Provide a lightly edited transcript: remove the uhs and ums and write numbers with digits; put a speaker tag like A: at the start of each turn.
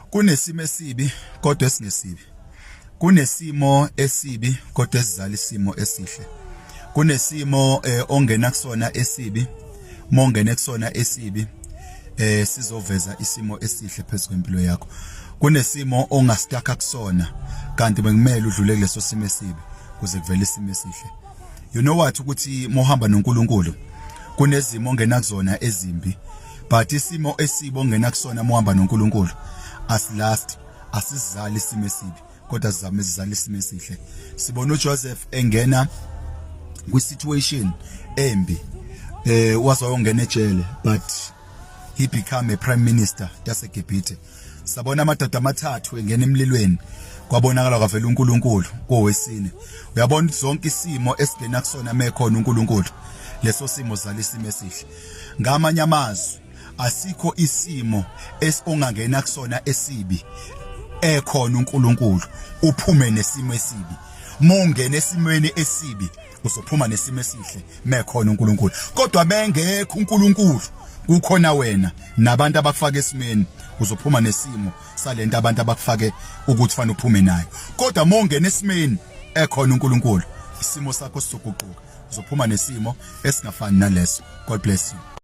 A: Kunesimo esibi kodwa esingesibi. Kunesimo esibi kodwa esizala isimo esihle. Kunesimo eh, ongena kusona esibi, mongene kusona esibi eh sizoveza isimo esihle phezu kwempilo yakho. Kunesimo ongastaka kusona kanti bekumele udlule kuleso simo esibi kuze kuvele isimo esihle. You know what ukuthi mohamba noNkulunkulu kunezimo ongena kuzona ezimbi but isimo esibi ongena kusona mohamba noNkulunkulu asilast asizali isimo esibi kodwa sizame sizale isimo esihle. Sibona uJoseph engena kwi situation embi eh wazayongena ejele but he become a prime minister yaseGibhithe. Sabona amadoda amathathu engena emlilweni kwabonakala kwavela uNkulunkulu kowesine. Uyabona zonke isimo esingena kusona mekhona uNkulunkulu leso simo zala isimo esihle. Ngamanye amazwi asikho isimo esongangena kusona esibi ekhona uNkulunkulu uphume nesimo esibi. Mongena esimweni esibi uzophuma nesimo esihle mekhona uNkulunkulu. Kodwa bengekho uNkulunkulu kukhona wena nabantu abakufaka esimeni uzophuma nesimo salento abantu abakufake ukuthi fanele uphume nayo. Kodwa mongena esimeni ekhona uNkulunkulu isimo sakho sizoguquka uzophuma nesimo esingafani naleso. God bless you.